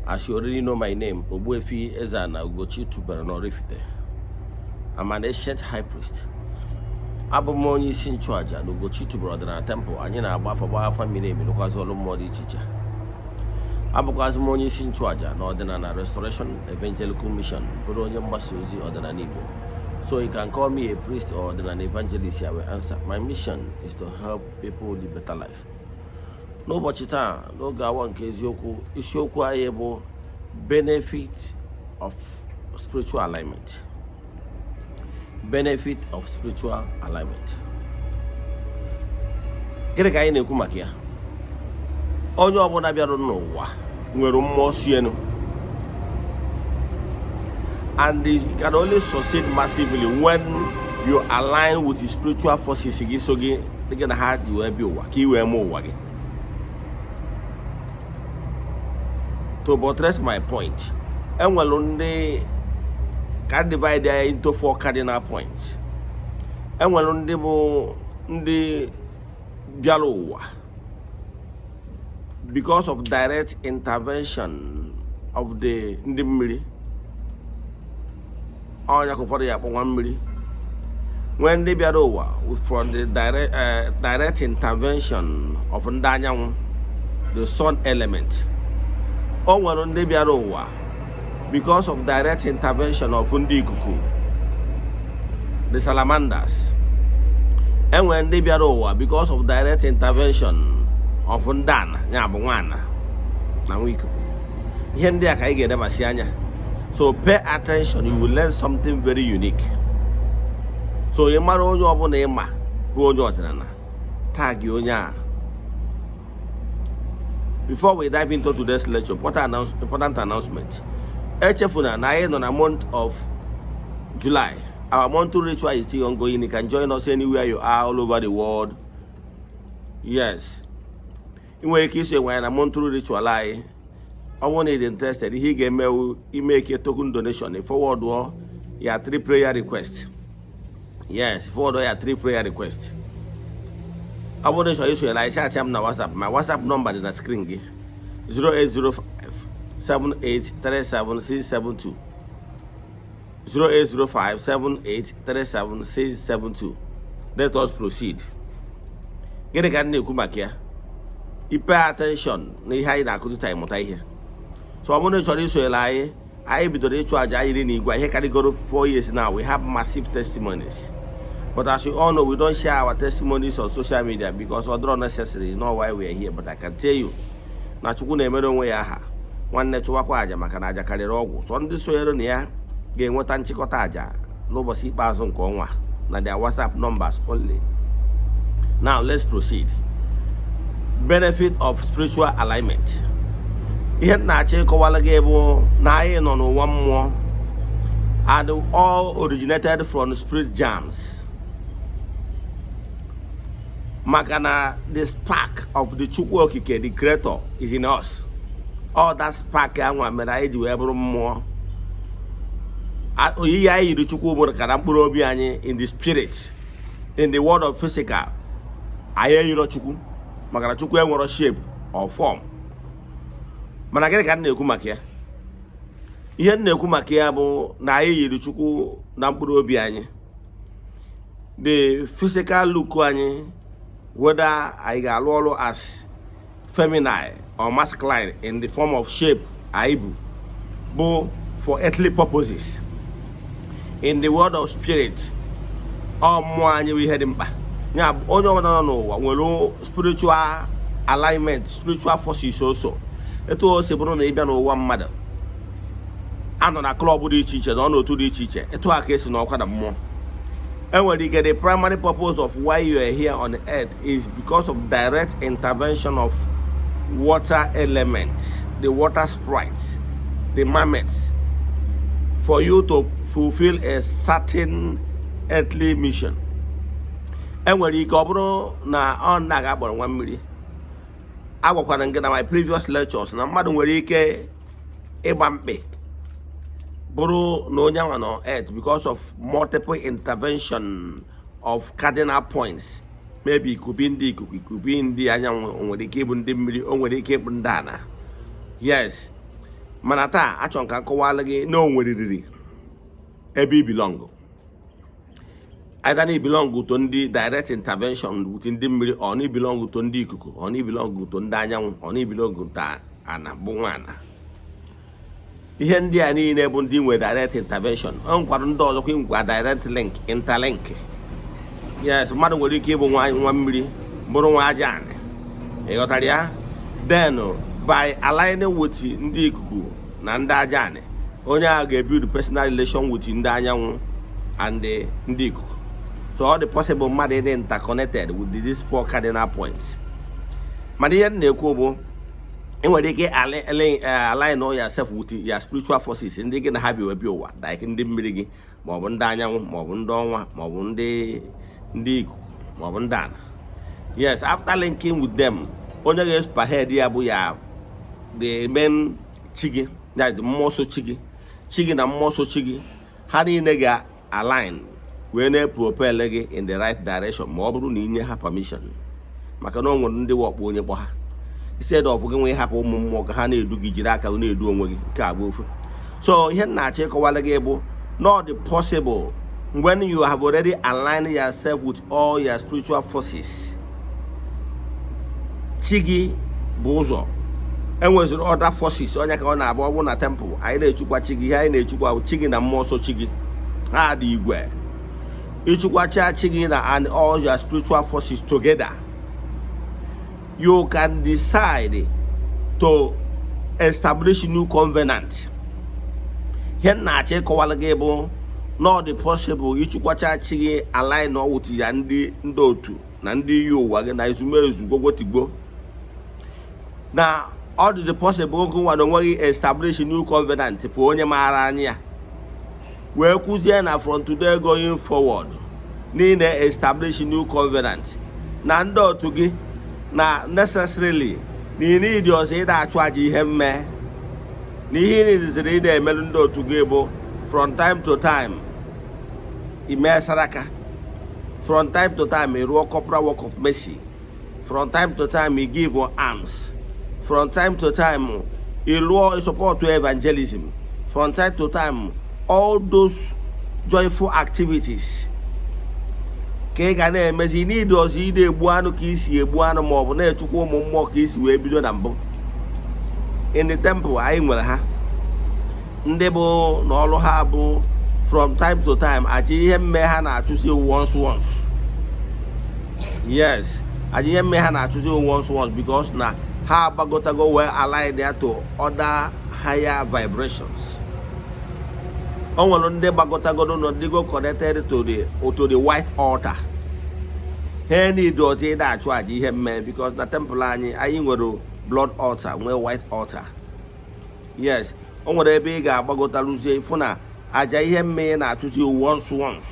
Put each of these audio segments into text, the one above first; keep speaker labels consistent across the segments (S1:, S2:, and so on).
S1: As you already know my name, Ogbuefi Eze-Ana Ugochi tubelu n'Oraifite. I'm an ancient high priest. Abụ m onye isi nchụaja na Ugochi tubelu ọdịnala temple. Anyị na-agba afa, gbaa afa miri emi, rụkwazị ọrụ mmụọ dị iche iche. Abụkwazị m onye isi nchụaja na Ọdịnala Restoration Evangelical Mission, bụrụ onye mgbasa ozi ọdịnala Igbo. So you can call me a priest or ọdịnala evangelist, I will answer. My mission is to help people live better life. N'ụbọchị taa, n'oge awa nke eziokwu, isiokwu anyị bụ benefit of spiritual alignment. Benefit of spiritual alignment. Gịnị ka anyị na-ekwu maka ya? Onye ọbụla bịara n'ụwa nwere mmụọ si enu, and you can only succeed massively when you align with the spiritual forces gị so gị gị na ha ji wee bịa ụwa ka ị wee mee ụwa gị. To buttress my point, enwere ndị ka divide ya into four cardinal points. Enwere ndị bụ ndị bịara ụwa because of direct intervention of the ndị mmiri, ọnya ka ụfọdụ ya akpọ nwa mmiri. Nwee ndị bịara ụwa from the direct intervention of ndị anyanwụ, the sun element. O nwere ndị bịara ụwa because of direct intervention of ndị ikuku, the salamanders. Enwere ndị bịara ụwa because of direct intervention of ndị ana, ya bụ nwaana na nwa ikuku. Ihe ndị a ka anyị ga-edebasi anya, so pay attention, you will learn something very unique. So ị mara onye ọbụla ị ma bụ onye ọdịnala, tag onye a. Before we dive into today's lecture, important announcement. Echefuna na anyị nọ na month of July. Our monthly ritual is still ongoing. You can join us anywhere you are all over the world. Yes, ị nwere ike iso enwe na monthly ritual anyị. Ọ bụrụ na ị dị interested, ihe ị ga-eme ime ike token donation, forward ya three prayer request. Yes, forward ya three prayer request. Ọ bụrụ na ị chọrọ isonyere anyị, chat m na WhatsApp. My WhatsApp number dị na screen gị, 0805 7837672, 0805 7837672. Let us proceed. Gịnị ka m na-ekwu maka ya? I pay attention na ihe anyị na-akụzi taa, ịmụta ihe. So ọ bụrụ na ị chọrọ isonyere anyị, anyị bidoro ịchụ àjà anyị n'igwe ihe karịgoro 4 years now. We have massive testimonies, but as you all know, we don't share our testimonies on social media because ọ dịrọ necessary. Is not why we are here. But I can tell you na Chukwu na-emere onwe ya aha. Nwanne, chụwakwa àjà, maka na àjà karịrị ọgwụ. So ndị sonyere na ya ga-enweta nchịkọta àjà n'ụbọchị ikpeazụ nke ọnwa na their WhatsApp numbers only. Now let's proceed. Benefit of spiritual alignment. Ihe m na-achọ ịkọwara gị bụ na anyị nọ n'ụwa mmụọ and all originated from spirit germs, maka na the spark of the Chukwu Okike, the creator, is in us. All that spark anwa mere anyị ji wee bụrụ mmụọ. Oyiyi anyị yiri Chukwu bụrụ kara mkpụrụ obi anyị in the spirit. In the world of physical, anyị eyiro Chukwu, maka na Chukwu enwero shape or form. Mana gịnị ka m na-ekwu maka ya? Ihe m na-ekwu maka ya bụ na anyị yiri Chukwu na mkpụrụ obi anyị. The physical look anyị, whether anyị ga-alụ ọrụ as feminine or masculine in the form of shape anyị bụ for earthly purposes. In the world of spirit, ọ mmụọ anyị bụ ihe dị mkpa. Ya bụ, onye ọbụla nọ n'ụwa nwere spiritual alignment, spiritual forces. Also, etu o si bụrụ na ịbịa n'ụwa mmadụ anọ na club dị iche iche na ọ n'otu dị iche iche, etu a ka esi n'ọkwa na mmụọ. Enwere ike the primary purpose of why you are here on earth is because of direct intervention of water elements, the water sprites, the mermaids, for you to fulfill a certain earthly mission. Enwere ike ọ bụrụ na ọ nna ga-akpọrọ nwa mmiri. Agwakwara m gị na my previous lectures na mmadụ nwere ike ịgba mkpị bụrụ na onye anwa nọ earth because of multiple intervention of cardinal points. Maybe it could be ndị ikuku, it could be ndị anyanwụ, o nwere ike ịbụ ndị mmiri, o nwere ike ịbụ ndị ana. Yes. Mana taa, achọrọ m ka m kọwalụ gị na o nweriri ebe i belong. Either na i belong to ndị direct intervention with ndị mmiri, or na i belong to ndị ikuku, or na i belong to ndị anyanwụ, or na i belong to ana bụ nwa ana. Ihe ndị a niile bụ ndị nwe direct intervention. O nwekwara ndị ọzọkwa nkwa direct link, interlink. Yes, mmadụ nwere ike ịbụ nwa nwa mmiri, bụrụ nwa aja anị. Ị ghọtara ya? Then by aligning with ndị ikuku na ndị aja anị, onye ahụ ga-ebuild personal relation with ndị anyanwụ and ndị ikuku. So ọ dị possible mmadụ ịdị interconnected with these four cardinal points. Mana ihe m na-ekwu bụ, ị nwere ike align yourself with your spiritual forces, ndị gị na ha bi wee bịa ụwa, like ndị mmiri gị, maọbụ ndị anyanwụ, maọbụ ndị ọnwa, maọbụ ndị ikuku, maọbụ ndị ana. Yes, after linking with them, onye ga-spearhead ya bụ ya the main chi gị, that is mmụọ so chi gị. Chi gị na mmụọ so chi gị, ha niile ga-align wee na-propel gị in the right direction, ma ọ bụrụ na inye ha permission. Maka na o nwere ndị wakpo onye kpọ ha, instead of gị nwee hapụ ụmụ mmụọ ka ha na-edu gị, jiri aka na-edu onwe gị. Nke a bụ ofu. So ihe m na-achọ ịkọwara gị bụ not the possible when you have already aligned yourself with all your spiritual forces. Chi gị bụ ụzọ, enweziri other forces. Onye ka ọ na-abụ, ọ bụrụ na temple anyị na-echukwa chi gị, ihe anyị na-echukwa bụ chi gị na mmụọ so chi gị. Ha dị igwe ịchụkwacha chi gị na and all your spiritual forces together, you can decide to establish new covenant. Ihe m na-achọ ịkọwara gị bụ na ọ dị possible ịchụkwacha chi gị, align with ya, ndị otu na ndị iyi ụwa gị na ezumezu gwogwotigbo, na ọ dị possible oge nwa na onweghị establish new covenant bụ onye maara anya ya wee kwuzie na from today going forward niile establish new covenant na ndị otu gị, na necessarily na ị need ọzọ ịda achụ aja ihe mme, na ihe ị nidiziri ịda emerụ ndị otu gị bụ from time to time ime saraka, from time to time ị rụọ corporal work of mercy, from time to time you give your alms, from time to time ị lụọ support evangelism, from time to time all those joyful activities ka ị ga na-emezi. N'ịdị ọzọ ị na-egbu anụ ka isi egbu anụ, ma ọ bụ na-echukwa ụmụ mmụọ ka isi wee bido na mbụ. In the temple anyị nwere ha ndị bụ na ọrụ ha bụ from time to time aja ihe mme ha na-achụsi once once. Yes, aja ihe mme ha na-achụsi once once, because na ha agbagotago wee align ya to other higher vibrations. O nwere ndị gbagọtagodo nọ dịgo connected to the white altar. Ha need ọzọ ịda achụ aja ihe mme, because na temple anyị, anyị nwere blood altar, nwee white altar. Yes, o nwere ebe ị ga-agbagotaluzie ịfụ na aja ihe mme na-achụzi once once.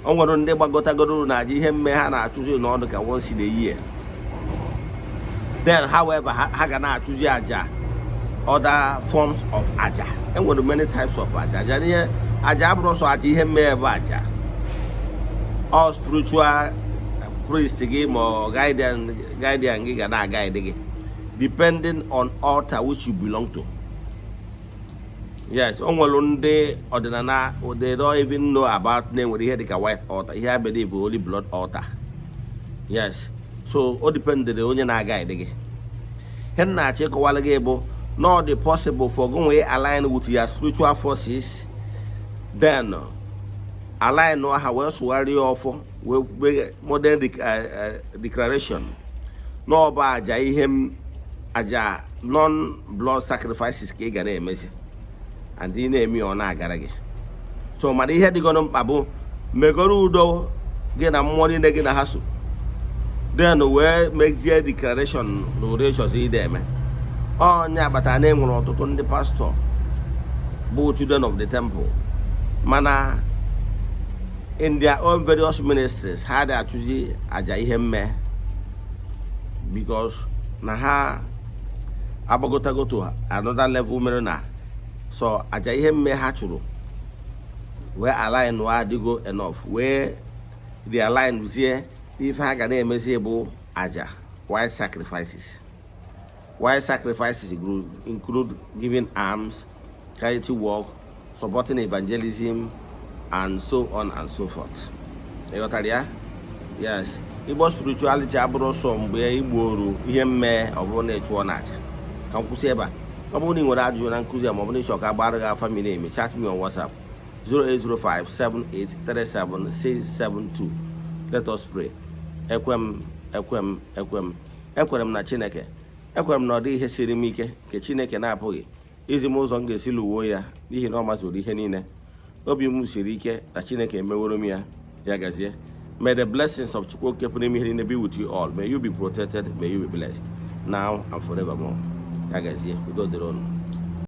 S1: O nwere ndị gbagọtagoro na aja ihe mme ha na-achụzi n'ọdụ ka once in a year. Then however, ha ga na-achụzi aja, other forms of aja. Enwere many types of aja. Aja ihe aja abụrụ sọ aja ihe mme bụ aja. All spiritual priest gị ma ọ guardian gị ga na-guide gị depending on altar which you belong to. Yes, o nwere ndị ọdịnala, they don't even know about na enwere ihe dịka white altar. Ihe ha believe bụ only blood altar. Yes, so o dependere onye na-guide gị. Ihe m na-achọ ịkọwara gị bụ na ọ dị possible for gị nwee align with your spiritual forces, then align ha wee sụgharịa ọfọ, wee wee modern declaration na ọ bụ aja ihe m aja non blood sacrifices ka ị ga na-emezi, and ị na-eme ya, ọ na-agara gị. So mana ihe dịgoro mkpa bụ megoro udo gị na mmụọ niile gị na ha so, then wee mezie declaration na ụdị ịchọzi ide eme. Onye agbata na enwere ọtụtụ ndị pastọ bụ children of the temple, mana in their own various ministries ha dị achụzi aja ihe mme, because na ha agbagotago to another level, mere na so aja ihe mme ha chụrụ wee align adịgo enough, wee realign zie ife ha ga na-emezi bụ aja white sacrifices. While sacrifices include giving alms, charity work, supporting evangelism, and so on and so forth. Ịghọtara ya? Yes, Igbo spirituality abụrụ sọ mgbe igboru ihe mmee, ọ bụrụ na ịchụọ na aja. Ka m kwụsị ebe a. Ọ bụrụ na ị nwere ajụjụ na nkụzi a, ma ọ bụrụ na ịchọ ka agbara gị afa miri emi, chat me on WhatsApp 08057837672. Let us pray. Ekwe m, ekwe m, ekwe m, ekwere m na Chineke. Ekwere m na ọ dị ihe siri m ike nke Chineke na-apụghị izi m ụzọ m ga-esi lụwuo ya, n'ihi na ọ mazuru ihe niile. Obi m siri ike na Chineke emeworo m ya. Ya gazie. May the blessings of Chukwu Okike pụrụ ime ihe niile be with you all. May you be protected. May you be blessed now and forevermore. Ya gazie. Udo dịrị unu.